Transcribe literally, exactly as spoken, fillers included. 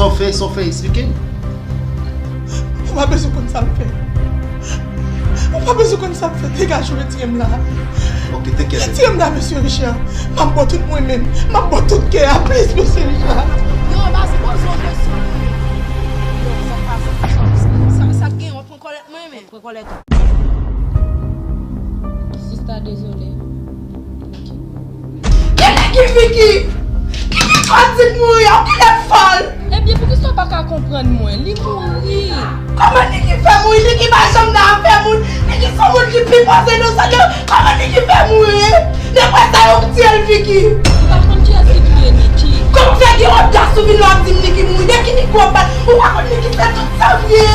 Sa w fè, sa w fè, eksplike m. Ou pa bezwen konn sa m fè. Ou pa bezwen konn sa m fè. Degaje w, retire m la. Ok, te kèt. Retire m la, mesye Richard. M ap ba w tout mwen menm. M ap ba w tout kè a, please, mesye Richard. Yo, pa sipoze w fè sa. Yo, sa k pase? Sa, sa, sa k gen, w ap pran kòlèt mwen menm. Pran kòlèt ou. Sista, dezole. Kilè ki Vicky? Vicky sot di mouri an, kilè fòl? Ebyen, poukisa w pa ka konprann mwen? Li mouri. Kòman Niki fè mouri? Niki pa janm nan afè moun. Niki se moun ki pi pase nan sa yo. Kòman Niki fè mouri? Dapre sa yo di l, Vicky. Ou pa konn kiyès ki touye Niki? Kòman w fè gen odas ou vin la w ap di m Niki mouri? De ki Niki w ap pale? Ou pa konn Niki se tout sa m ye?